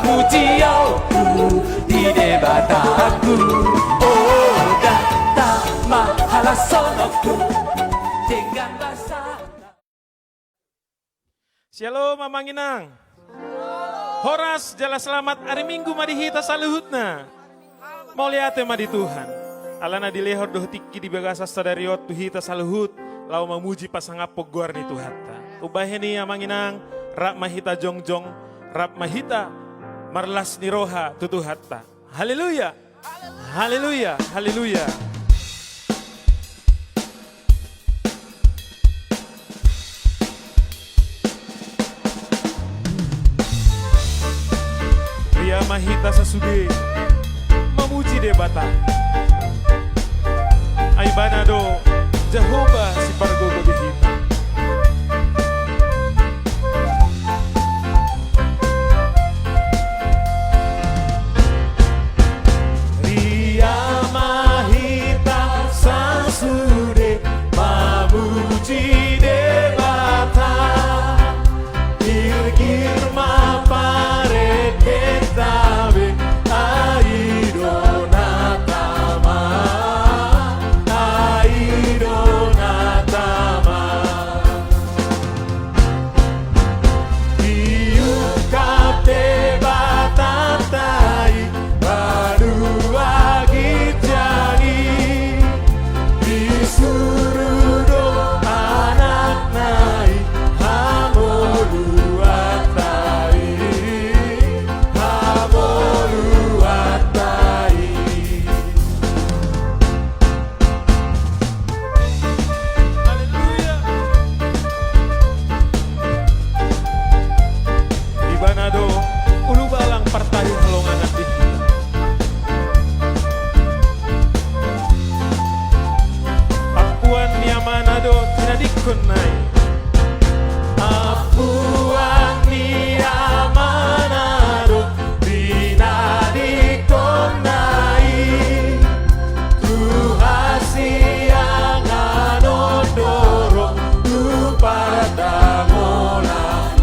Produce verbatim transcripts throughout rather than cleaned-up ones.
Pujianku di Debataku, o da, da, ma halashononku dengan bahasa. Syalom, Amang Inang. Horas jala selamat ari Minggu ma di hita saluhutna. Mauliate ma di Tuhan. Alana dilehon do tingki di bagasan sadari on tu hita saluhut, laho mamuji pasangaphon goar ni Tuhanta. Umbahen i, Amang Inang, rap ma hita jongjong, rap ma hita marlas ni roha tu Tuhanta. Haleluya. Haleluya, haleluya. Ria ma hita sasude mamuji Debata. Ai Ibana do Jahowa sipargogo di hita. Ria ma hita sasude mamuji Debata. Girgir ma parende ta be, ai do na tama, ai do na tama. Diungkap Debatanta i banua ginjang i, disuru do Anakna i, hamoluanta i, hamoluanta i. Haleluya. Ibana do ulubalang partahi halonganan di hita. Ampuan ni Amana do tinadingkon na i. Ampuan ni Amana do tinadingkon na i, tu hasiangan on do ro, tu pardamolan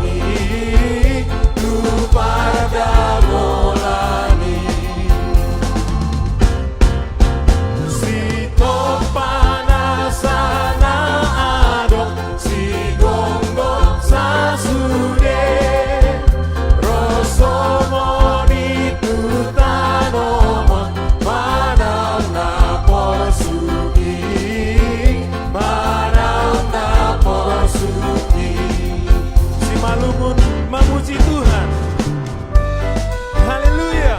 i, tu pardamolan i. Sitopa nasa na adong sigomgom sasude, ro songon i tu tano on, manang na porsuk i, manang na porsuk i. Simalungun mamuji Tuhan. Haleluya.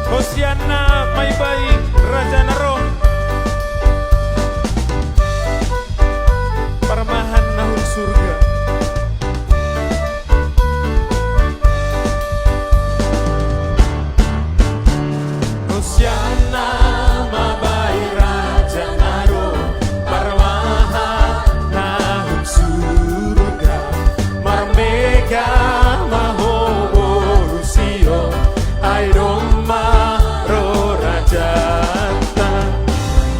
Hosianna ma iba i Raja na ro. Parmahan na hun surga. Hosianna ma iba i Raja na ro, parmahan na hun surga. Marmega ma ho boru Sion, ai domma ro rajanta.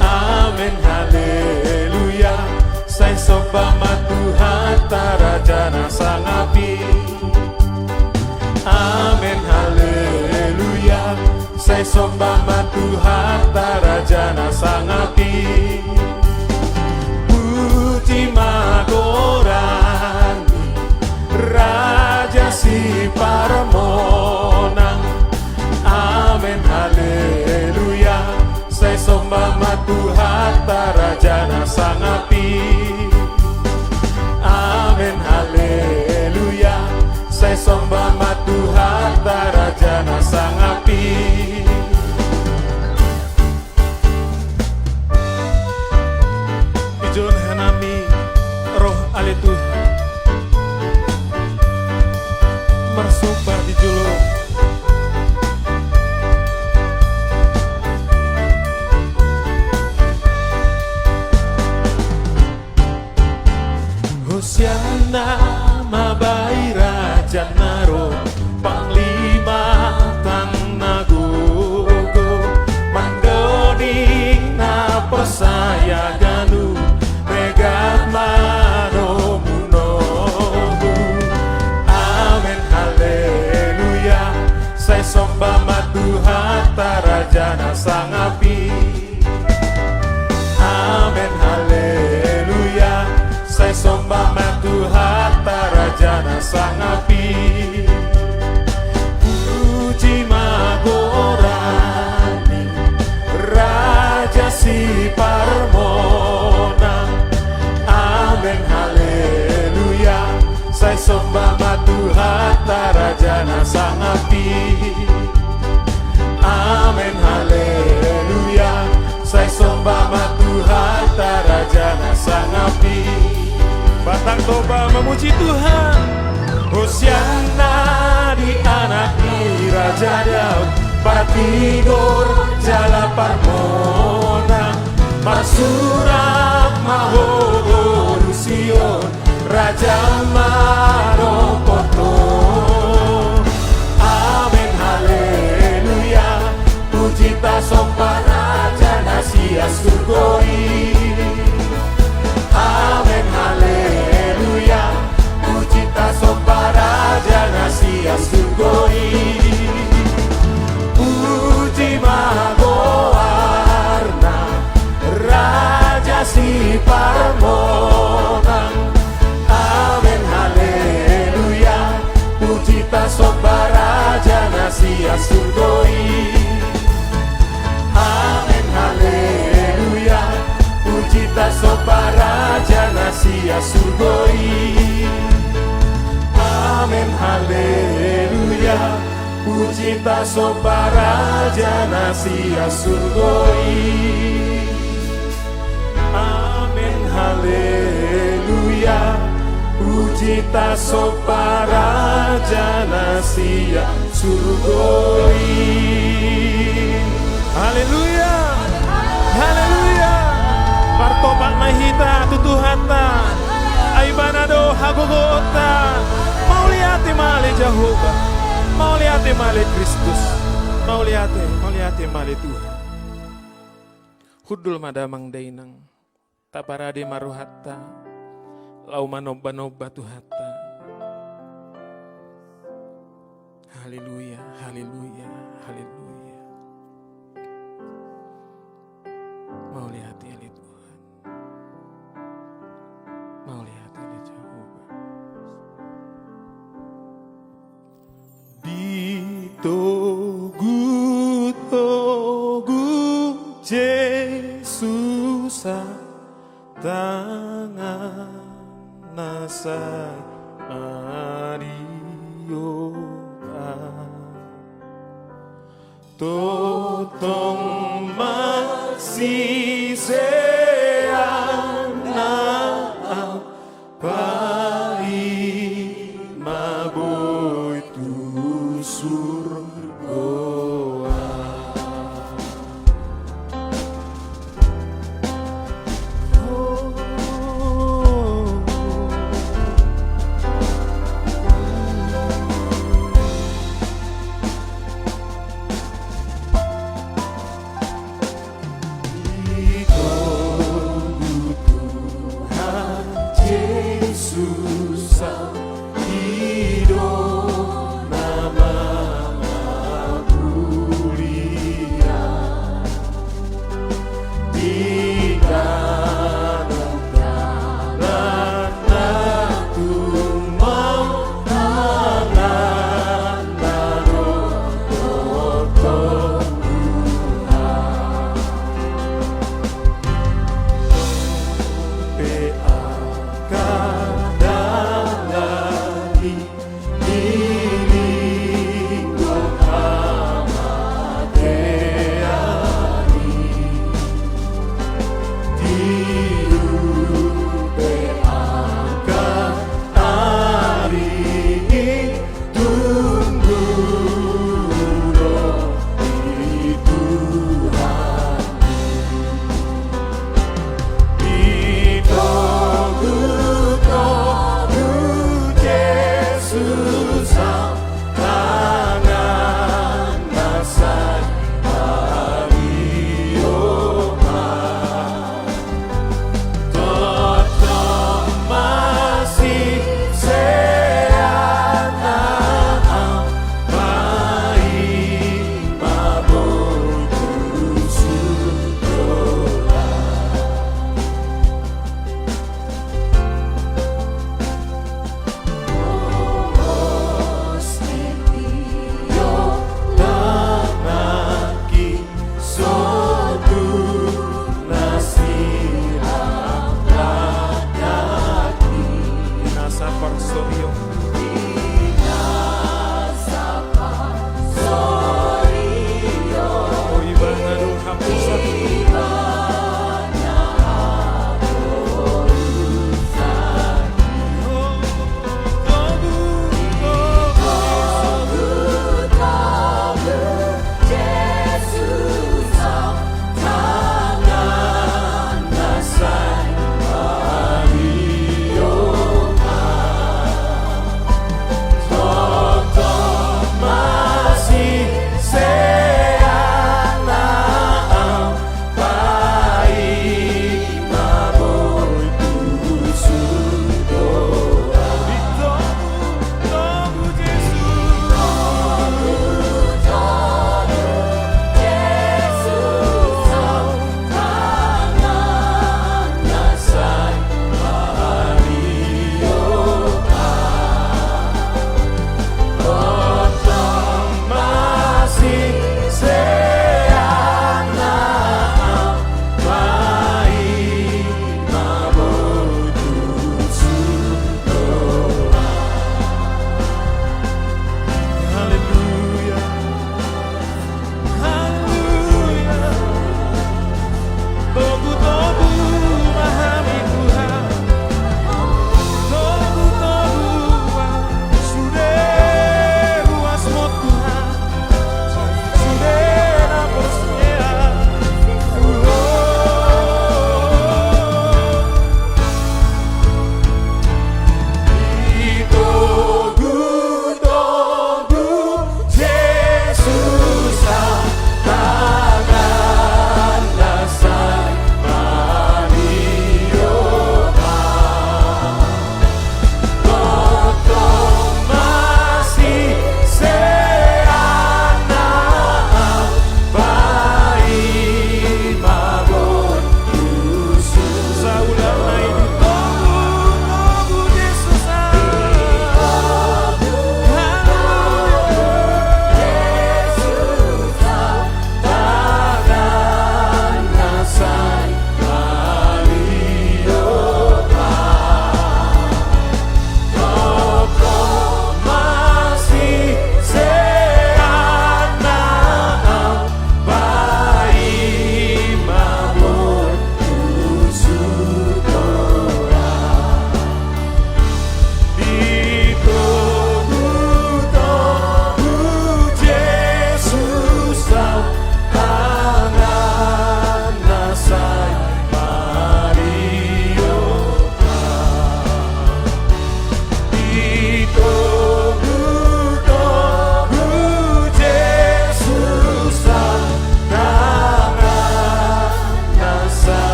Amen, haleluya. Sai somba ma Tuhanta, Raja na sangap i. Amen, haleluya. Sai somba ma Tuhanta, Raja na sangap i. Puji ma goarna, Raja siparmonang. Amen, haleluya. Sai somba ma Tuhanta, Raja na sangap i. Amen, haleluya. Sai somba ma Tuhanta, Raja na sangap i. Dijou hanami roh ale Tuhan, marsomba di jolo. Hosianna ma iba i Raja na ro, Panglima tang na gogo, mandoni na porsaya ganup, megat ma domu nogu. Amen, haleluya. na sangap i. Amen, haleluya. Sai somba ma Tuhanta, Raja na sangap i. Puji ma goarna, Raja Siparmonang. Amen, haleluya. Sai somba ma Tuhanta, Raja na sangap i. Amen, haleluya. Sai somba ma Tuhanta, Raja na sangap i. Batang Toba memuji Tuhan. Hosianna di Anak ni Raja Daud, partigor jala parmonang. Marsurak ma ho boru Sion, Raja manompothon. Amen, haleluya. Puji tasomba Raja na sian surgo i. Amen, haleluya. Puji tasomba Raja na sian surgo i. Puji ma goarna, Raja Siparmonang. Amen, haleluya. Puji tasomba Raja na sian surgo i. Amen, haleluya. Puji tasomba Raja na sian surgo i. Amen, haleluya. Puji tasomba Raja na sian surgo i. Amen, haleluya. Puji tasomba Raja na sian surgo i. Haleluya. Haleluya. Martopak ma hita tu Tuhanta. Ai Ibana do hagogoonta. Mauliate ma ale Jahowa. Mauliate ma ale Kristus. Mauliate, mauliate ma ale Tuhan. Hundul ma damang dainang. Taparade ma rohanta, laho manombanomba Tuhanta. Haleluya, haleluya, haleluya. Mauliate ale Tuhan. Mauliate ale Jahowa. Ditogutogu Jesus tanganna samariopat. Tongtong ma siseanna paima boi tu surgo. Ditogu Tuhan Jesus, i do na mangapulon.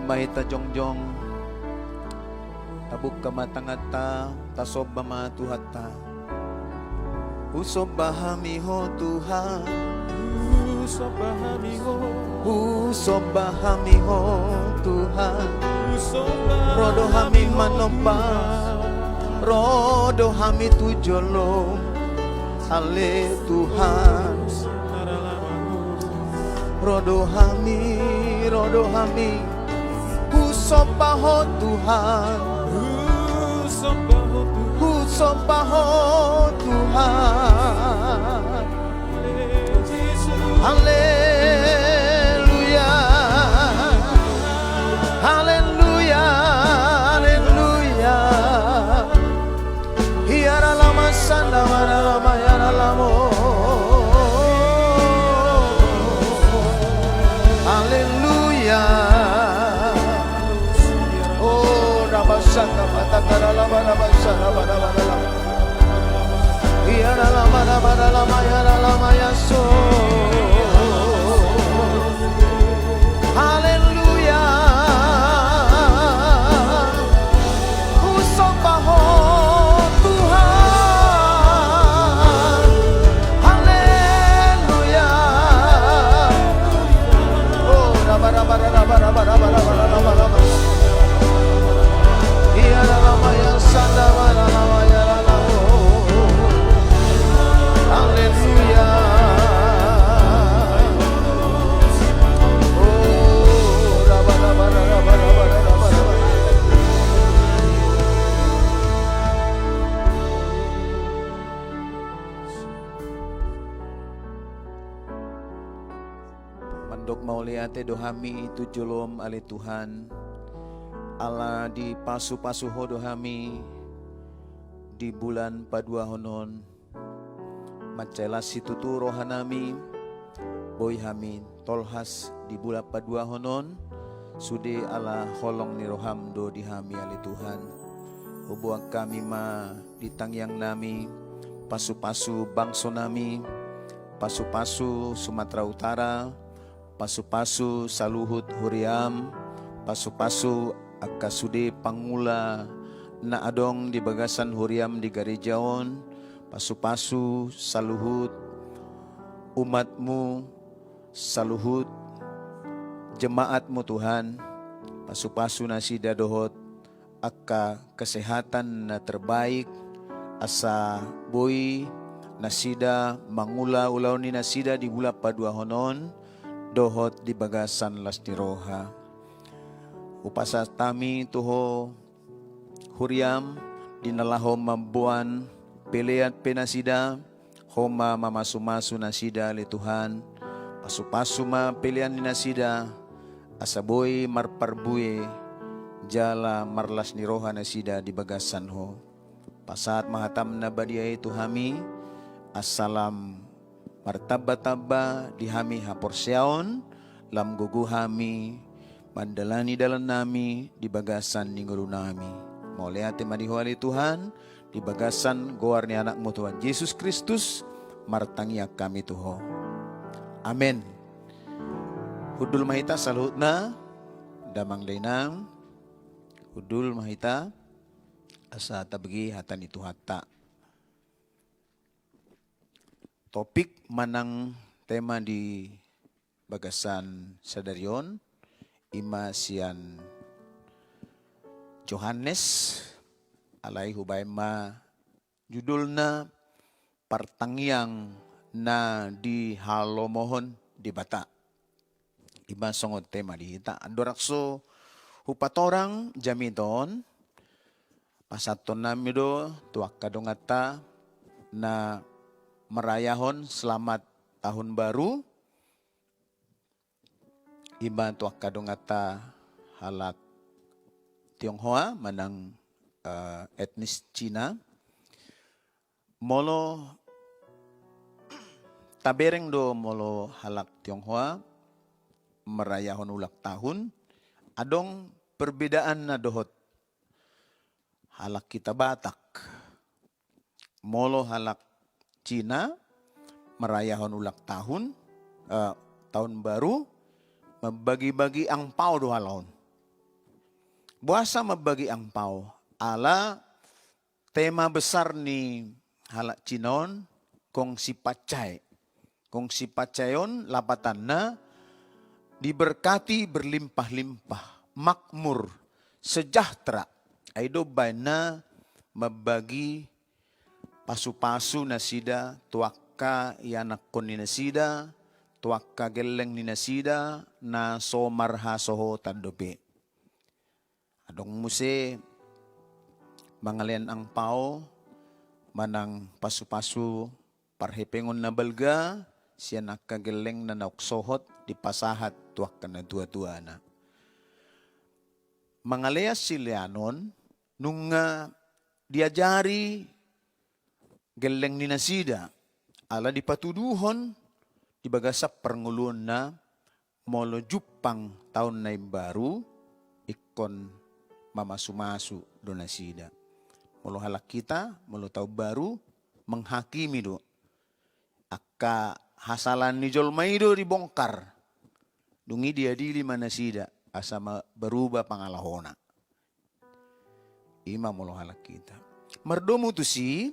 Ma hita jongjong, tabuka ma tanganta, tasomba ma Tuhanta. Husomba hami Ho Tuhan. Husomba hami Ho. Husomba hami Ho Tuhan. Husomba. Ro do hami manomba. Ro do hami tu jolom. Ale Tuhan. Ro do hami, ro do hami. Husomba Ho Tuhan. Husomba Ho Tuhan. Husomba Ho Tuhan. Haleluya. Haleluya. Haleluya. Hiara lama sanda mana lama hiara lamo. Haleluya. Oh, rabasaka patakara lama rabasaka pada pada lama. Hiara lama pada pada lama hiara lama yaso. Haleluya. Husomba Ho Tuhan. Haleluya. Oh, raba, raba, raba. Ia raba, raba, yang sada, raba, raba, ya raba. Haleluya. Oh, raba, raba, raba. Mandok mauliate do hami tu jolom, ale Tuhan, ala dipasupasu Ho do hami di bulan paduahon on. Mansai las situtu rohanami, boi hami tolhas di bulan paduahon on, sude ala holong ni roham do di hami, ale Tuhan. Huboan hami ma di tangiangnami, pasupasu bangsonami, pasupasu Sumatera Utara, pasupasu saluhut huriam, pasupasu angka sude pangula na adong di bagasan huriam di gareja on, pasupasu saluhut umatmu, saluhut jemaatmu Tuhan, pasupasu nasida dohot angka kesehatan na terbaik, asa boi nasida mangula ulaon ni nasida di bulan paduahon on, dohot di bagasan las ni roha. Hupasahat hami tu Ho huriam, di na laho mamboan pelean pe nasida, Ho ma mamasumasu nasida, ale Tuhan. Pasupasu ma pelean ni nasida, asa boi marparbue jala marlas ni roha nasida di bagasan Ho. Pasahat ma hatam na badia i tu hami, asa lam martambatamba di hami haporseaon, lam gogo hami mandalani dalannami di bagasan ni ngolunami. Mauliate ma di Ho, ale Tuhan, di bagasan goar ni Anakmu Tuhan Jesus Kristus, martangiang hami tu Ho. Amen. Hundul ma hita saluhutna, damang dainang, hundul ma hita, asa tabege hata ni Tuhanta. Topik manang tema di bagasan sadari on, i ma sian Johannes, alai hubaen ma judulna Partangiang na Dihalomohon Debata. I ma songon tema di hita. Andorang so hupatorang jamita on, pasahatonnami do tu angka donganta na marayahon selamat tahun baru, i ma tu angka donganta halak Tionghoa manang, eh, etnis Cina. Molo tabereng do molo halak Tionghoa marayahon ulang tahun, adong perbedaanna dohot halak hita Batak. Molo halak Cina marayahon ulang tahun, eh, tahun baru, mambagi-bagi angpao do halak on. Boasa mambagi angpau? Ala tema besar ni halak Cina on, kongsi paccai. Kongsi paccai on lapatanna diberkati, berlimpah-limpah, makmur, sejahtera. Ai do umbahen na mambagi pasu-pasu nasida tu angka ianakhon ni nasida, tu angka gelleng ni nasida na so marhasohotan dope. Adong muse mangalean angpau manang pasu-pasu parhepengon na balga sian angka gelleng na naung sohot dipasahat tu angka natua-tuana. Mangalean silean on nunga diajari gelleng ni nasida, ala dipatuduhon di bagasan parngoluonna, molo jumpang taon na imbaru, ingkon mamasu-masu do nasida. Molo halak hita, molo taon baru, menghakimi do. Angka hasalahan ni jolma i do dibongkar. Dung i diadili ma nasida, asa ma berubah pangalahona. I ma molo halak hita. Mardomu tusi,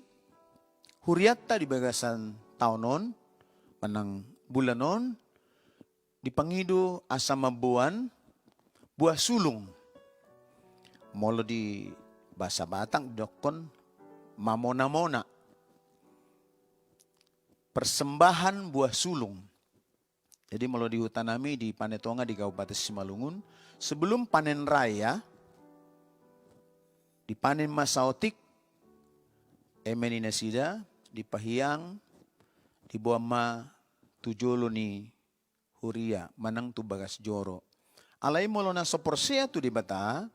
hurianta di bagasan taon on, manang bulan on, dipangido asa mamboan buah sulung. Molo di bahasa Batak didokkon mamona-mona. Persembahan buah sulung. Jadi molo di huta nami di Pane Tonga di Kabupaten Simalungun, sebelum panen raya, dipanen ma saotik eme ni nasida, dipahiang, diboan ma tu jolo ni huria, manang tu bagas joro. Alai molo na so porsea tu Debata,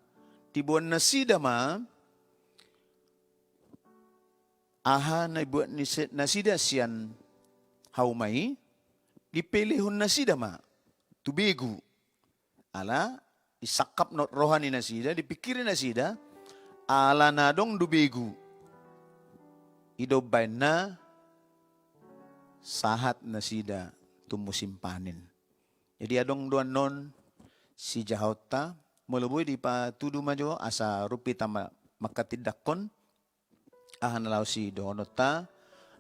diboan nasida ma aha na dibuat ni se-, nasida sian hauma i, dipelehon nasida ma tu begu. Ala disangkap not roha ni nasida, dipingkiri nasida, ala na adong do begu. I do umbahen na sahat nasida tu musim panen. Jadi adong do annon sijahaonta, molo boi dipatudu ma jo asa rap hita ma-, manghatindanghon aha na laho sidohononta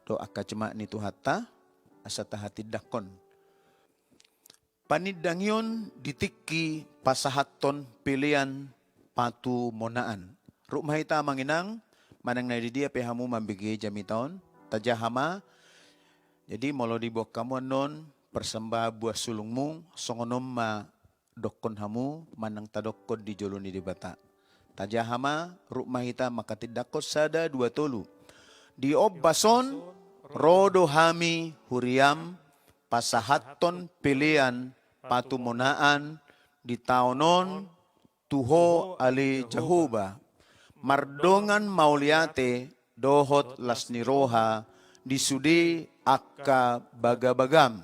dohot angka jemaat ni Tuhanta, asa tahatindanghon. Panindangion di tingki pasahathon pelean patumonaan. Rap ma hita amang inang, manang na di dia pe hamu mambege jamita on, tajaha ma. Jadi molo diboan hamu annon persembahan buah sulungmu, songon on ma dokkon hamu manang tadokkon di jolo ni Debata. Tajaha ma, rap ma hita manghatindanghon sada, dua, tolu. Di ombas on, ro do hami huriam, pasahathon pelean patumonaan di taon on tu Ho ale Jahowa, mardongan mauliate dohot las ni roha di sude angka bagabagam.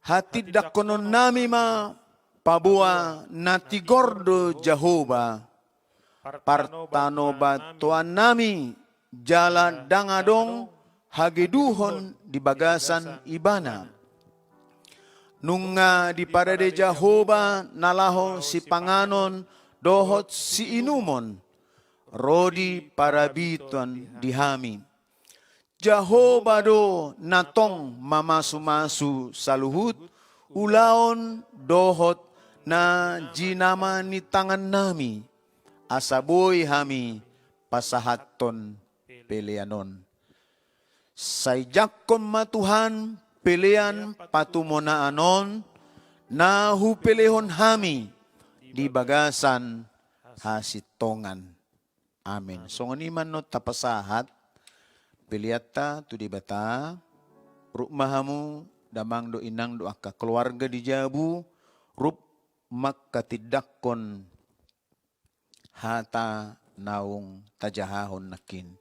Hatindangkononnami ma paboa na tigor do Jahowa, partanobatoannami jala ndang adong hageduhon di bagasan Ibana. Nunga diparade Jahowa na laho sipanganon dohot siinumon, ro di parabiton di hami. Jahowa do na tong mamasumasu saluhut ulaon dohot na jinama ni tangannami, asa boi hami pasahathon pelean on. Sai jangkon ma Tuhan pelean patumonaan on, na hupelehon hami di bagasan hasintongan. Amen. Songon i ma annon tapasahat peleanta tu Debata. Rap ma hamu damang dohot inang dohot angka keluarga di jabu, rap manghatindanghon hata naung tajahahon nangkin.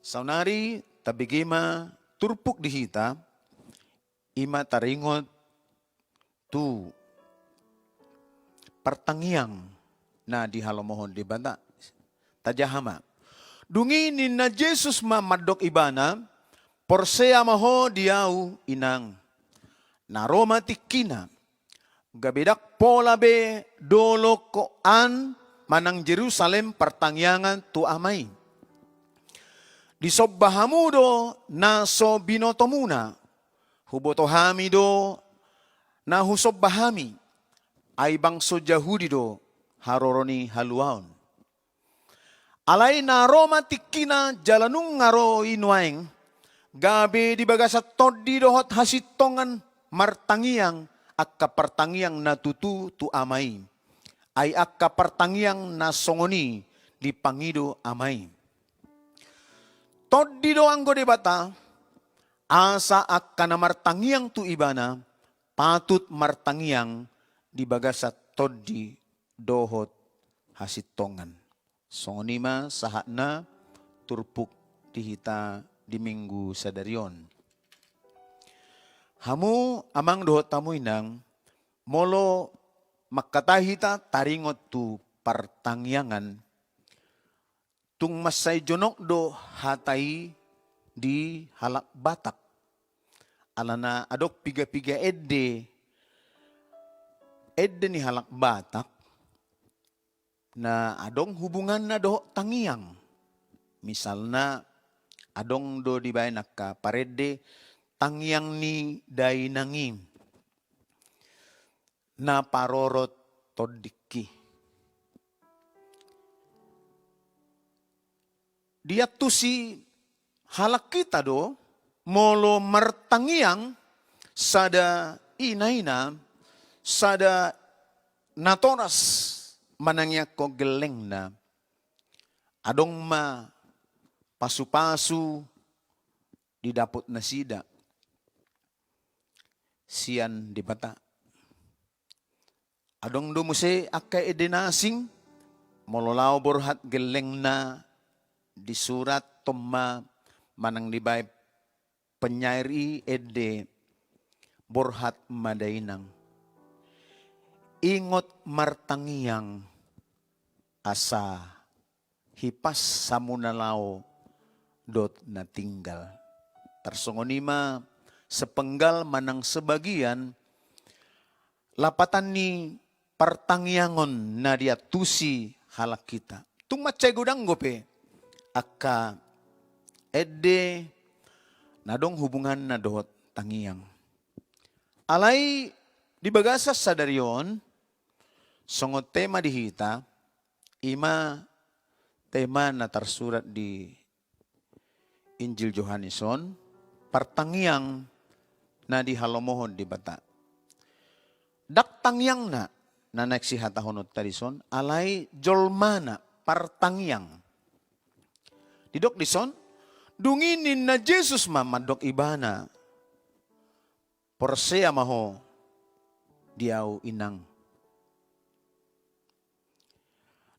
Saonari tabege ma turpuk di hita, i ma taringot tu partangiang na dihalomohon Debata. Tajaha ma. Dung i ninna Jesus ma mandok ibana, porsea ma ho di ahu, inang. Na ro ma tingkina. gabe ndang pola be dolok on manang Jerusalem partangiangan tu Ama i. Disomba hamu do na so binotomuna, huboto hami do na husomba hami, ai bangso Jahudi do haroro ni haluaon. Alai na ro ma tingkina jala nunga ro i nuaeng, gabe di bagasan tondi dohot hasintongan martangiang angka partangiang na tutu tu Ama i. Ai angka partangiang na songon i dipangido Ama i. Tondi do anggo Debata, asa angka na martangiang tu Ibana patut martangiang di bagasan tondi dohot hasintongan. Songon i ma sahatna turpuk di hita di Minggu sadari on. Hamu amang dohot hamu inang, molo mangkatai hita taringot tu partangiangan, tung mansai jonok do hata i di halak Batak. Alana adong piga-piga ende, ende ni halak Batak na adong hubunganna dohot tangiang. Misalna, adong do dibaen angka parende tangiang ni dainang i na parorot tondingki. Diantusi halak hita do, molo martangiang sada ina-ina, sada natoras manangiangkon gellengna, adong ma pasu-pasu didapot nasida sian Debata. Adong do muse angka ende na asing, molo laho borhat gellengna, disurat tong ma manang dibaen penyair i ende, borhat ma dainang, ingot martangiang asa hipas hamu na laho dohot na tinggal. Tarsongon i ma sepenggal manang sebagian lapatan ni partangiangon na diantusi halak hita. Tung mansai godang dope angka ende na adong hubunganna dohot tangiang. Alai di bagasan sadari on, songon tema di hita, i ma tema na tarsurat di Injil Johannes on, partangiang na dihalomohon Debata. Ndang tangiangna na naeng sihatahononta dison, alai jolmana partangiang. Didok dison, dung i ninna Jesus ma mandok ibana, porsea ma ho di ahu inang.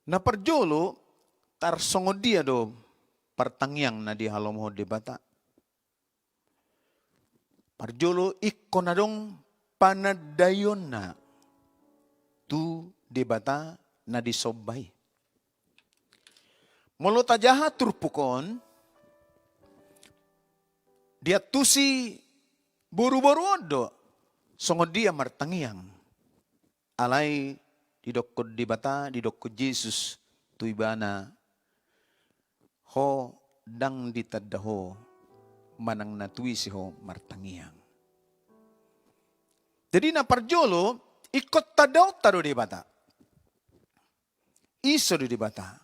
Na parjolo, tarsongon dia do partangiang na dihalomohon Debata? Parjolo, ingkon adong panandaionna tu Debata na disomba i. Molo tajaha turpuk on, diantusi boru-boru on do songon dia martangiang. Alai didokkon Debata, didokkon Jesus tu ibana, ho ndang ditanda ho manang na tu ise ho martangiang. Jadi na parjolo, ingkon tandaonta do Debata. Ise do Debata?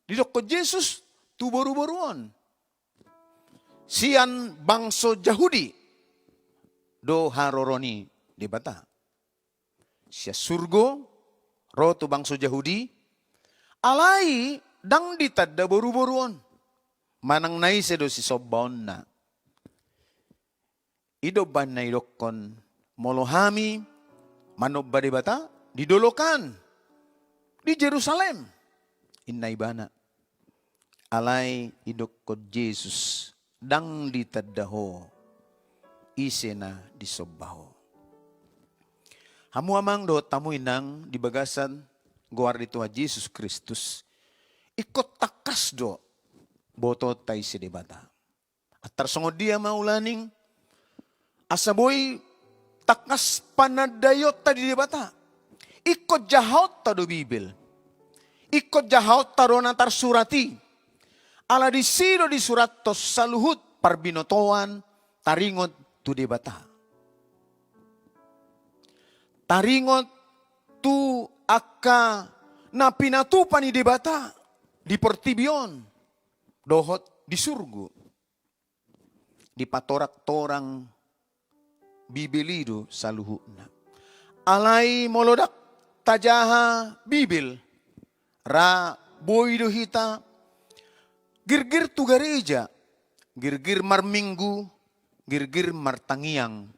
Didokkon Jesus tu boru-boru on, sian bangso Jahudi do haroro ni Debata. Sian surgo ro tu bangso Jahudi, alai ndang ditanda boru-boru on manang na ise do sisombaonna. I do umbahen na didokkon, molo hami manomba Debata di dolok an, di Jerusalem, inna ibana. Alai didokkon Jesus, ndang ditanda ho ise na disomba ho. Hamu amang dohot hamu inang di bagasan goar ni Tuhan Jesus Kristus, ingkon tangkas do botoonta ise Debata. Antar songon dia ma ulaning asa boi tangkas panandaionta di Debata? Ingkon jahaonta do Bibel. Ingkon jahaonta do na tarsurat i. Ala disi do disurathon saluhut parbinotoan taringot tu Debata. Taringot tu angka na pinatupa ni Debata di portibi on dohot di surgo. Dipatorang-torang Bibel i do saluhutna. Alai molo ndang tajaha Bibel, ra boi do hita girgir tu gareja, girgir marminggu, girgir martangiang.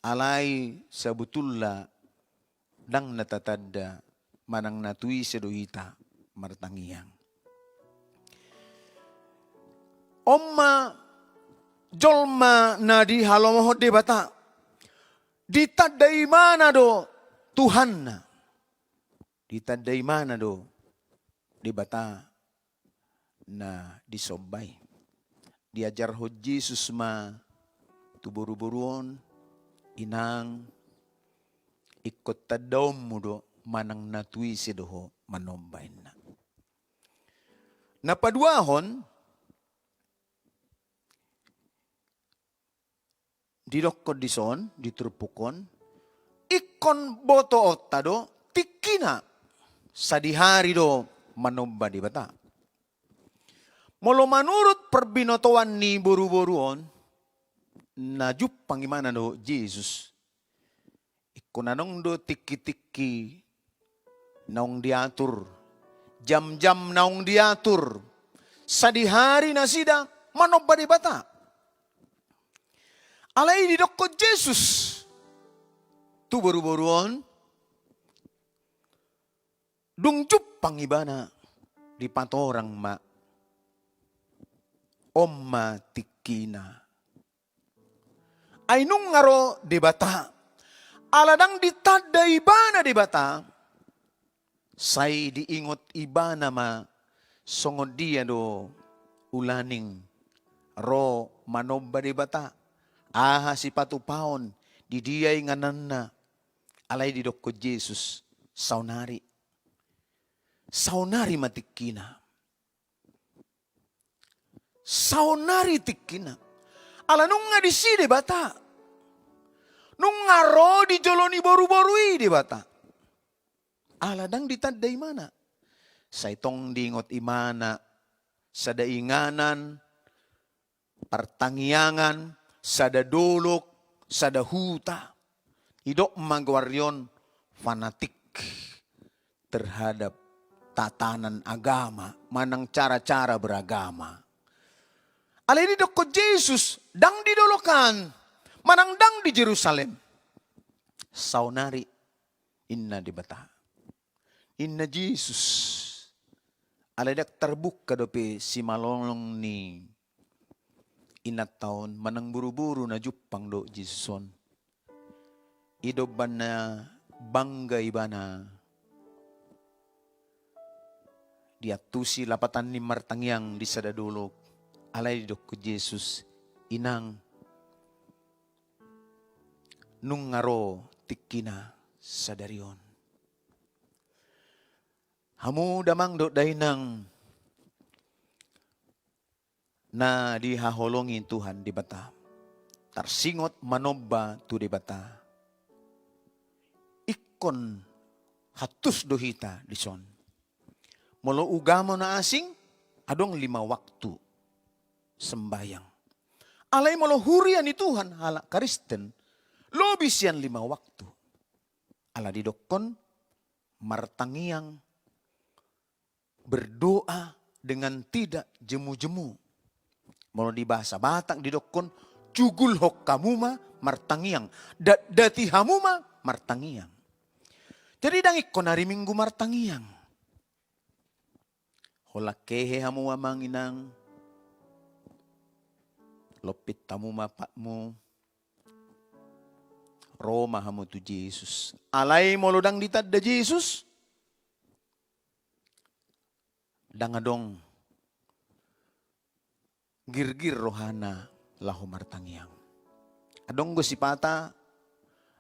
Alai sabotulna ndang na tatanda manang na tu ise do hita martangiang. On ma jolma na dihalomohon Debata, ditanda ibana do Tuhanna, ditanda ibana do Debata na disomba i. Diajarhon Jesus ma tu boru-boru on, inang, ingkon tandaonmu do manang na tu ise do ho manomba, inna. Na paduahon, didokkon dison, di turpuk on, ingkon botoonta do tingkina, sadihari do manomba Debata. Molo manurut parbinotoan ni boru-boru on, na jumpang ibana dohot Jesus, ingkon adong do tingki-tingki naung diatur, jam-jam naung diatur, sadihari nasida manomba Debata. Alai didokkon Jesus tu boru-boru on, dung jumpang ibana, dipatorang ma, on ma tingkina. Ai nunga ro Debata. Ala ndang ditanda ibana Debata, sai diingot ibana ma songon dia do ulaning ro manomba Debata, aha sipatupaon, di dia ingananna. Alai didokkon Jesus, saonari. Saonari ma tingkina. Saonari tingkina. Ala nunga disi Debata. Nunga ro di jolo ni boru-boru i Debata. Ala ndang ditanda ibana. Sai tong diingot ibana sada inganan, partangiangan, sada dolok, sada huta. Didok ma goarna on fanatik terhadap tatanan agama, manang cara-cara beragama. Alai didokkon Jesus, ndang di dolok an, manang ndang di Jerusalem. Saonari, inna Debata. Inna Jesus. Alai ndang tarbuka dope simalolong ni inanta on, manang boru-boru na jumpang dohot Jesus on. I do umbahen na bangga ibana diantusi lapatan ni martangiang di sada dolok. Alai didokkon Jesus, inang, nunga ro tingkina sadari on. Hamu damang dohot dainang na dihaholongi Tuhan Debata, tarsingot manomba tu Debata. Ingkon hantus do hita dison. Molo ugamo na asing, adong lima waktu sembahyang. Alai molo huria ni Tuhan halak Kristen, lobi sian lima waktu. Ala didokkon martangiang, berdoa dengan tidak jemu-jemu. Molo di bahasa Batak didokkon, cugulhon hamu ma martangiang, datdati hamu ma martangiang. Jadi ndang ingkon ari Minggu martangiang. Holan hehe hamu amang inang, lompit hamu ma patmu, ro ma hamu tu Jesus. Alai molo ndang ditanda Jesus, ndang adong girgir rohana laho martangiang. Adong do sipata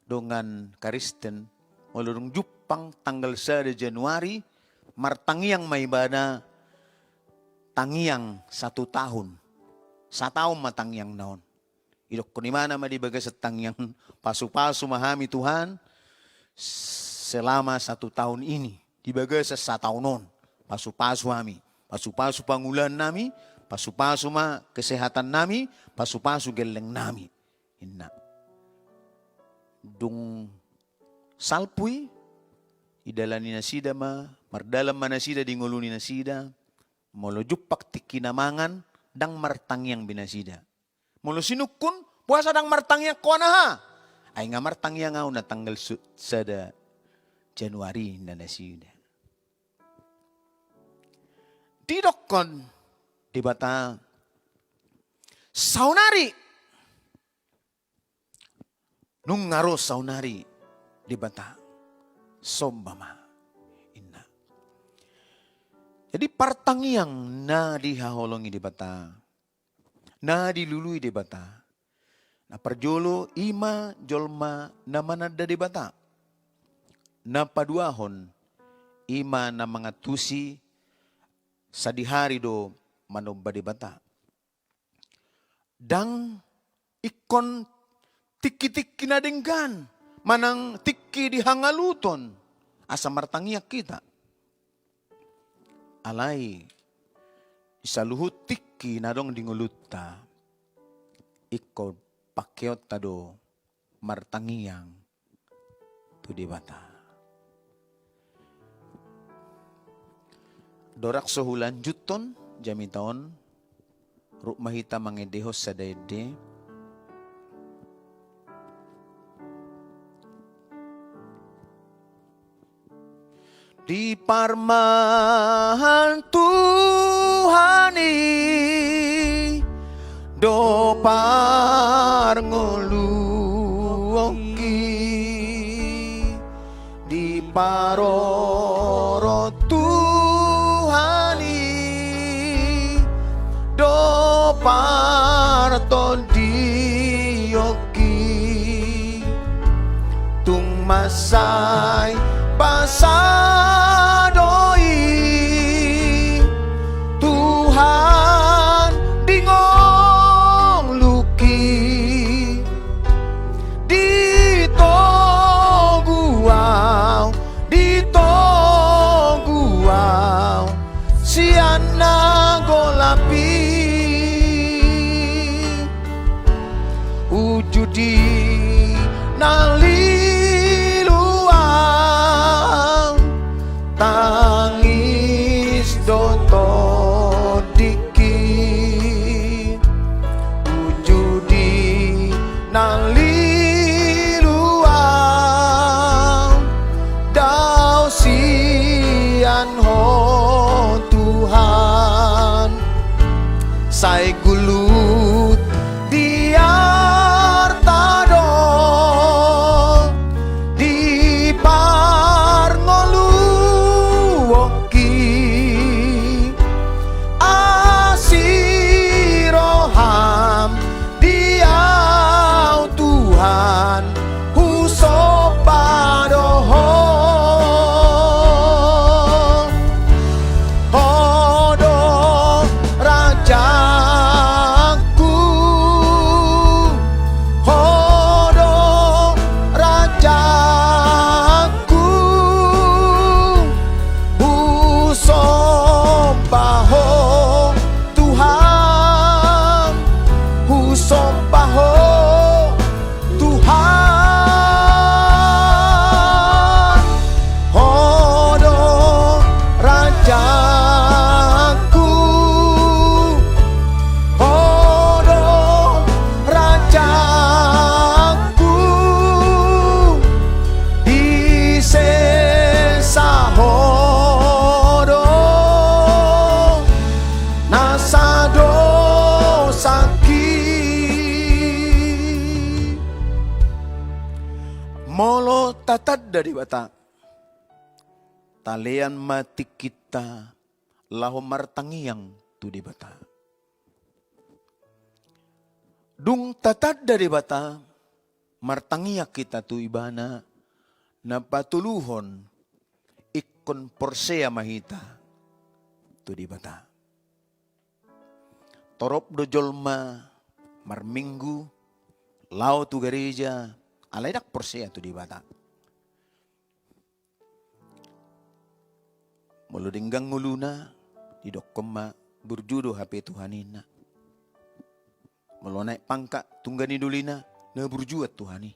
dongan Kristen, molo dung jumpang jumpang tanggal sada Januari, martangiang ma ibana tangiang satu tahun. Sataon ma tangiangna on. Idokkon ibana ma di bagasan tangiang, pasupasu ma hami Tuhan selama satu tahun ini, di bagasan sataon on. Pasupasu hami, pasupasu pangulaannami, pasupasu ma kesehatannami, pasupasu gellengnami. Inna. Dung salpu i, idalani nasida ma, mardalan ma nasida di ngolu ni nasida, molo jumpang tingki na mangan, ndang martangiang be nasida. Molo sinungkun, boasa ndang martangiang ho, aha? Ai nga martangiang ahu na tanggal su-, sada Januari, ninna nasida. Didokkon Debata, saonari, nunga ro saonari Debata, somba ma, inna. Jadi partangiang na dihaholongi Debata, na dilului Debata, na parjolo i ma jolma na mananda Debata. Na paduahon, i ma na mangantusi sadihari do manomba Debata. Ndang ingkon tingki-tingki na denggan, manang tingki di hangaluton, asa martangiang hita. Alai, di saluhut tingki na adong di ngolunta, ingkon pakeonta do martangiang tu Debata. Dorang so hulanjuthon jamita on, rap ma hita mangendehon sada ende. Diparmahan Tuhan i do parngoluonki, diparorot Tuhan i do partondionki. Tung mansai basa do i Tuhan di ngolungki, ditogu au, ditogu au sian na golap i. Uju di na lilu au, tangis do tondingki. Uju di na lilu au, dao sian Ho Tuhan. Sai gulut di arta do, di parngoluonki, asi roham di au Tuhan, husomba do Ho. Ho do rajangku, Ho do rajangku, husomba Ho Tuhan, husomba Ho Tuhan. Ho do rajangku, Ho do rajangku, di sesa Ho do na sadosangki. Molo tatanda Debata, talean ma tingkinta laho martangiang tu Debata. Dung tatanda Debata, martangiang hita tu Ibana, na patoluhon Ingkon porsea ma hita tu Debata. Torop do jolma marminggu, laho tu gareja, alai ndang porsea tu Debata. Molo denggan ngoluna, didokkon ma burju do hape Tuhan i, ninna. Molo naek pangkat tungga ni dolina, na burju an Tuhan i.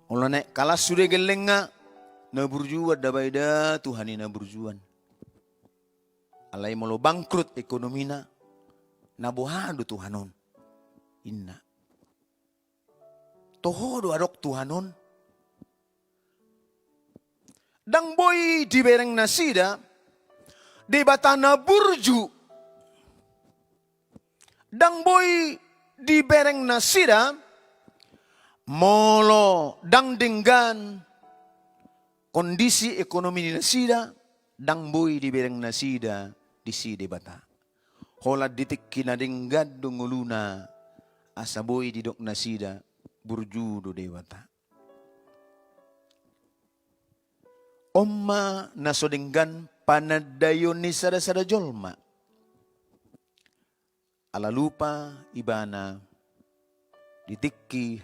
Molo naek kalas sude gellengna, na burju an da baida Tuhan i na burju an. Alai molo bangkrut ekonomina, na boha do Tuhan on, ninna. Toho do adong Tuhan on. Ndang boi dibereng nasida Debata na burju. Ndang boi dibereng nasida molo ndang denggan kondisi ekonomi ni nasida, ndang boi dibereng nasida disi Debata. Holan di tingki na denggan do ngoluna, asa boi didok nasida burju do Debata. On ma na so denggan panandaion ni sada-sada jolma. Ala lupa ibana, di tingki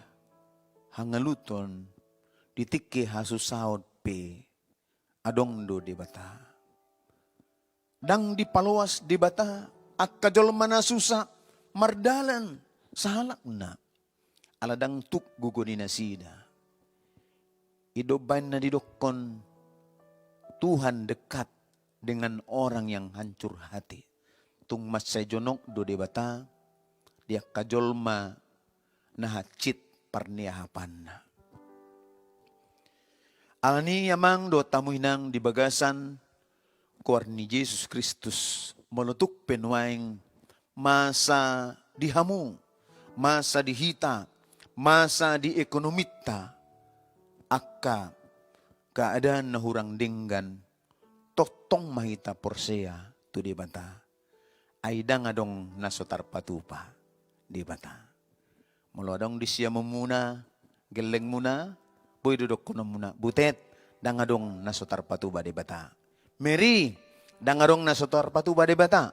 hangaluton, di tingki hasusaon pe, adong do Debata. Ndang dipaloas Debata angka jolma na susa mardalan sahalakna, ala ndang tuk gogo ni nasida. I do umbahen na didokkon, Tuhan dekat dengan orang yang hancur hati. Tung mansai jonok do Debata di angka jolma na hansit parniahapanna. Alani i amang dohot hamu inang di bagasan goar ni Jesus Kristus, molo tung pe nuaeng masa di hamu, masa di hita, masa di ekonominta, angka keadaan na hurang denggan, tongtong ma hita porsea tu Debata. Ai ndang adong na so tarpatupa Debata. Molo adong di siamunmuna, gellengmuna, boi do dohononmuna, Butet, ndang adong na so tarpatupa Debata. Meri, ndang adong na so tarpatupa Debata.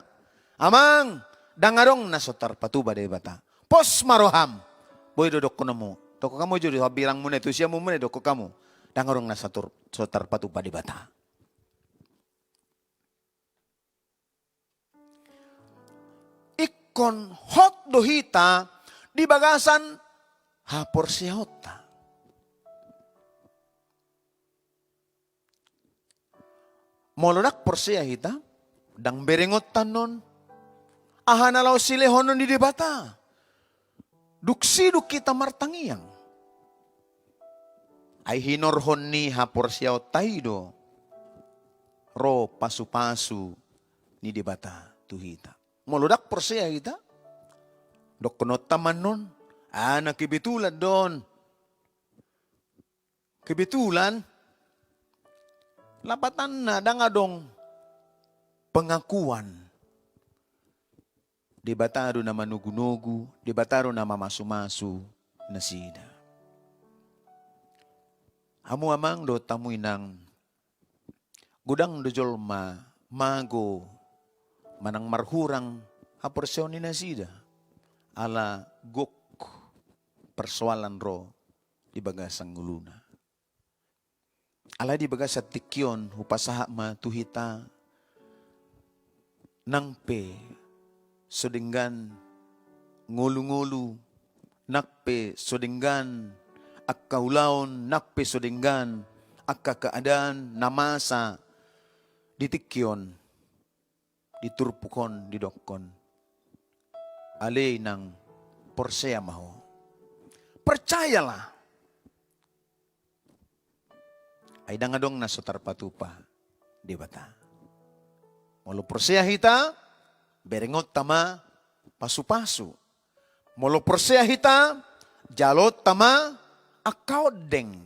Amang, ndang adong na so tarpatupa Debata. Pos ma roham, boi do dohononmu. Dohot hamu jo di hambirangmuna i, tu siamunmuna i, dohot hamu, ndang adong na so tar-, so tarpatupa Debata. Ingkon hot do hita di bagasan haporseaonta. Molo ndang porsea hita, ndang berengonta annon aha na laho silehonon ni Debata. Dung sidung hita martangiang, ai hinorhon ni haporseaonta i do ro pasupasu ni Debata tu hita. Molo ndang porsea hita, dohononta ma annon, ah, na kebetulan do on. Kebetulan, lapatanna ndang adong pengakuan. Debata do na manogunogu, Debata do na mamasumasu nasida. Hamu amang dohot hamu inang, godang do jolma mago manang marhurang haporseaon ni nasida, ala gok persoalan ro di bagasan ngoluna. Alai di bagasan tingki on hupasahat ma tu hita, nang pe so denggan ngolungolu, nang pe so denggan angka ulaon, nang pe so denggan angka keadaan na masa di tingki on, di turpuk on didokkon, ale inang, porsea ma ho. Percayalah. Ai ndang adong na so tarpatupa Debata. Molo porsea hita, berengonta ma pasupasu. Molo porsea hita, jalonta ma angka ondeng.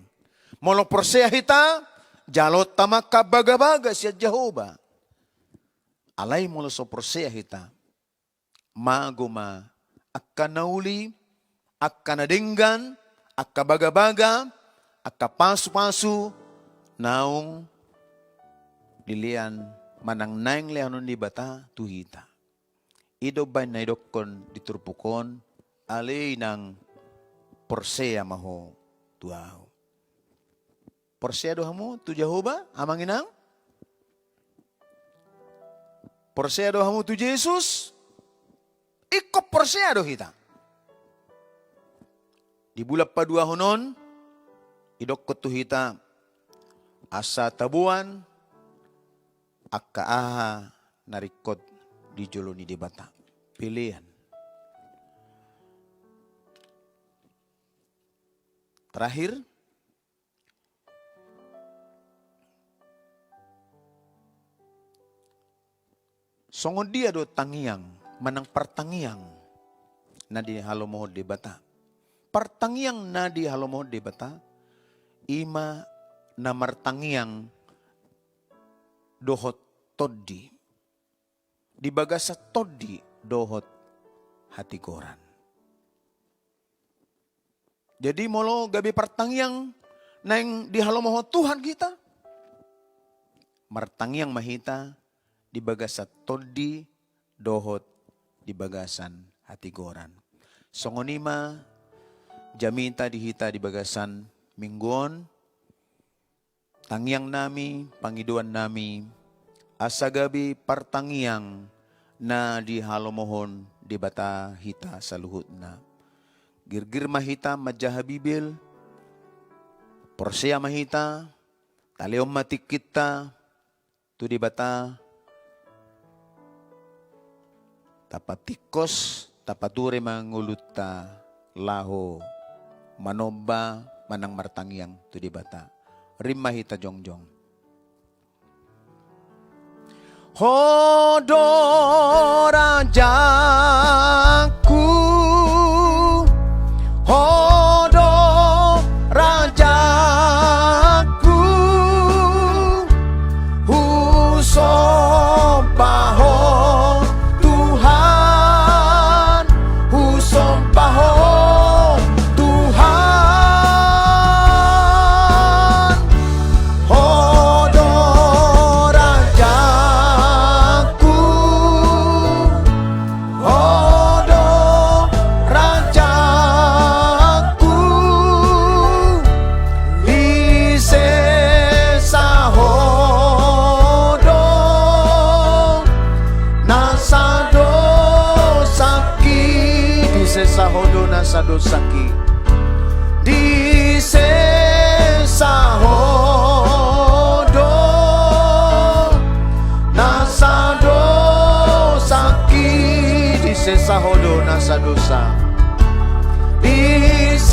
Molo porsea hita, jalonta ma angka bagabaga sian Jahowa. Alai molo so porsea hita, mago ma angka na uli, angka na denggan, angka bagabaga, angka pasupasu naung dilean manang naeng lehonon Debata tu hita. I do umbahen na idokkon di turpuk on, ale inang, porsea ma ho tu ahu. Porsea do hamu tu Jahowa, amang inang? Porsea do hamu tu Jesus? Ingkon porsea do hita. Di bulan paduahon on, idokkon tu hita, asa taboan angka aha na ringkot di jolo ni Debata. Pelean. Terakhir, songon dia do tangiang, manang partangiang na dihalomohon Debata? Partangiang na dihalomohon Debata, i ma na martangiang dohot tondi, di bagasan tondi dohot hatigoran. Jadi molo gabe partangiang naeng dihalomohon Tuhan hita, martangiang ma hita di bagasan tondi dohot di bagasan hatigoran. Songon i ma jamita di hita di bagasan minggu on. Tangiang nami, pangidoan nami, asa gabe partangiang na dihalomohon Debata hita saluhutna. Girgir ma hita manjaha Bibel, porsea ma hita, talehon ma tingkinta tu Debata, tapatingkos, tapature ma ngolunta laho manomba manang martangiang tu Debata. Rim ma hita jongjong. Ho do rajangku, ho do rajangku, husomba Ho Tuhan, husomba Ho Tuhan. Ho do rajangku, Ho do rajangku, disesa Ho do nasa dosangki, disesa Ho do nasa dosangki. Disesa Ho do nasa dosangki, disesa Ho do nasa dosa. Disesa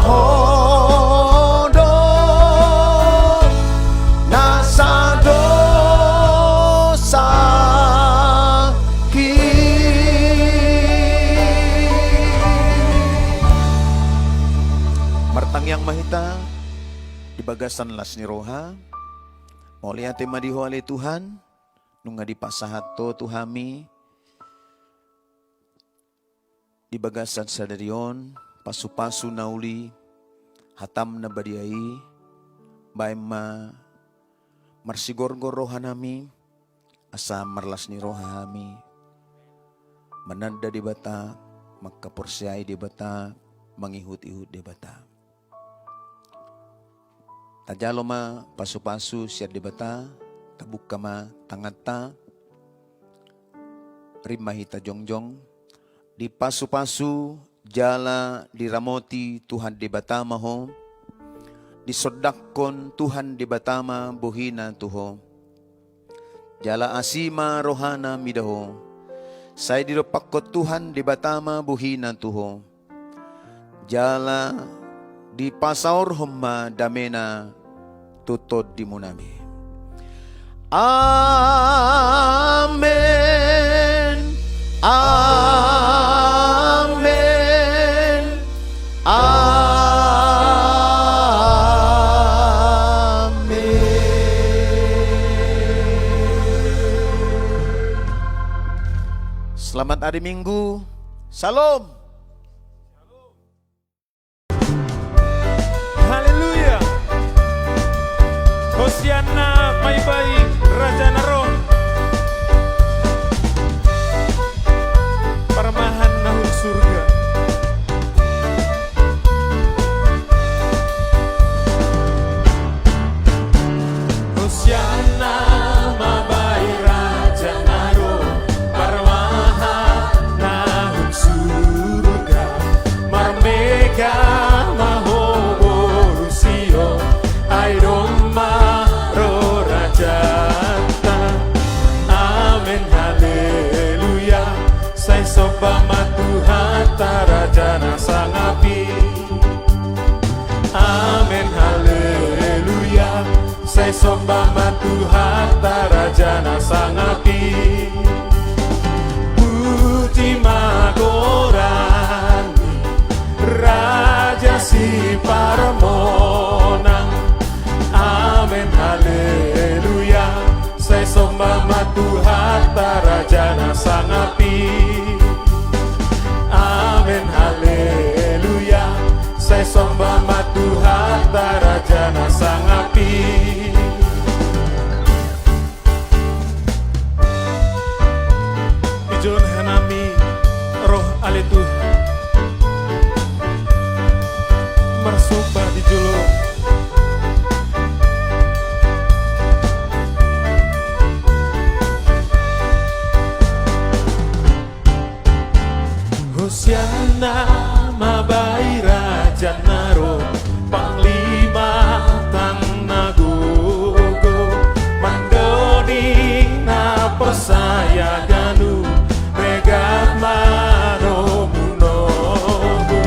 Ho do nasa dosa. Martangiang ma hita di bagasan las ni roha. Mauliate ma di Ho ale Tuhan, nunga dipasahat Ho tu hami di bagasan sadari on, pasupasu na uli, hatam na badia i, baen ma marsigorgor rohanami, asa marlas ni roha hami, mananda Debata, mangkaporseai Debata, mangihut-ihut Debata. Tajalo ma pasupasu sian Debata, tabuka ma tanganta, rim ma hita jongjong, dipasupasu jala diramoti Tuhan Debata ma ho, disondangkon Tuhan Debata ma bohina tu ho. Jala asi ma rohana mida ho, sai didompakkon Tuhan Debata ma bohina tu ho. Jala dipasaorhon ma damena tu tondimuna be. Amen. Amen. Amen. Selamat hari Minggu. Shalom. Haleluya. Hosianna ma iba i raja na ro, parmahan na hun surga. Hosianna ma iba i raja na ro, parmahan na hun surga. Marmega ma ho boru Sion, ai domma ro rajanta. Amen, haleluya. Sai somba ma Tuhanta, raja na sangap i. Amen, haleluya. Sai somba ma Tuhanta, raja na sangap i. Puji ma goran ni, raja siparmonang. Amen, haleluya. Sai somba ma Tuhanta, raja na sangap i. Amen, haleluya. Sai somba ma Tuhanta, raja na sangap i. Di jolo ni rohanami, roh ale Tuhan, marsomba di jolo. Hosianna ma iba i raja na ro, panglima tang na gogo, mandoni na porsaya ganup, regat ma domu nomu.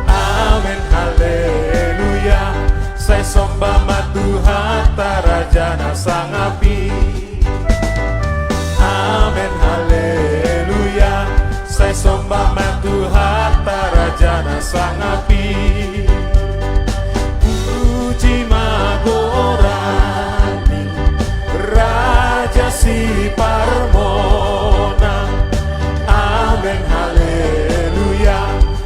Amen, haleluya. Sai somba ma Tuhanta, raja na sangap i. Amen, haleluya. Sai somba ma Tuhanta, raja na sangap i. Puji ma goran ni, raja siparmonang. Amen, haleluya.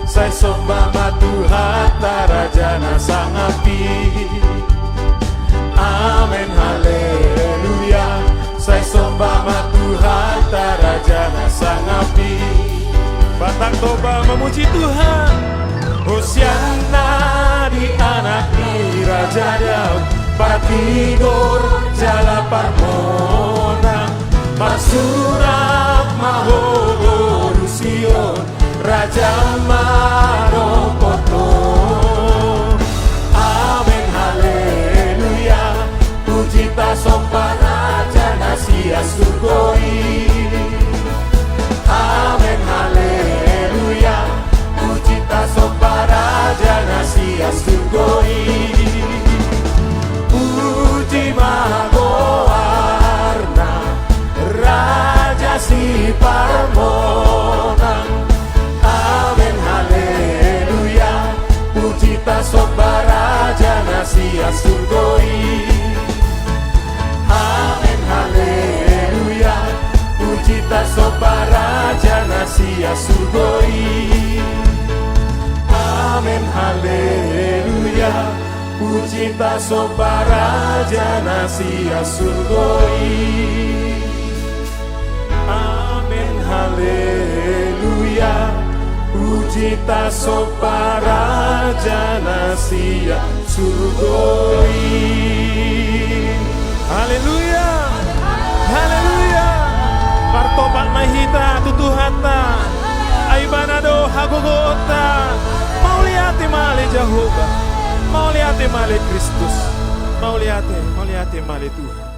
Sai somba ma Tuhanta, raja na sangap i. Amen, haleluya. Sai somba ma Tuhanta, raja na sangap i. Batang Toba memuji Tuhan. Hosianna di anak ni Raja Daud, partigor jala parmonang, marsurak ma ho boru Sion, raja marompot ho. Amen, haleluya. Puji tasomba raja na sian surgo i. Amen, haleluya. Puji tasomba raja na sian surgo i. Puji ma goarna, raja siparmonang. Amen, haleluya. Puji tasomba raja na sian surgo i. Amen, haleluya. Puji tasomba raja na sian surgo i. Amen, haleluya. Puji tasomba raja na sian surgo i. Amen, haleluya. Puji tasomba raja na sian surgo i. Haleluya. Haleluya. Martopak ma hita tu Tuhanta. Ai Ibana do hagogoonta. Mauliate ma ale Jahowa. Mauliate ma ale Kristus. Mauliate, mauliate ma ale Tuhan.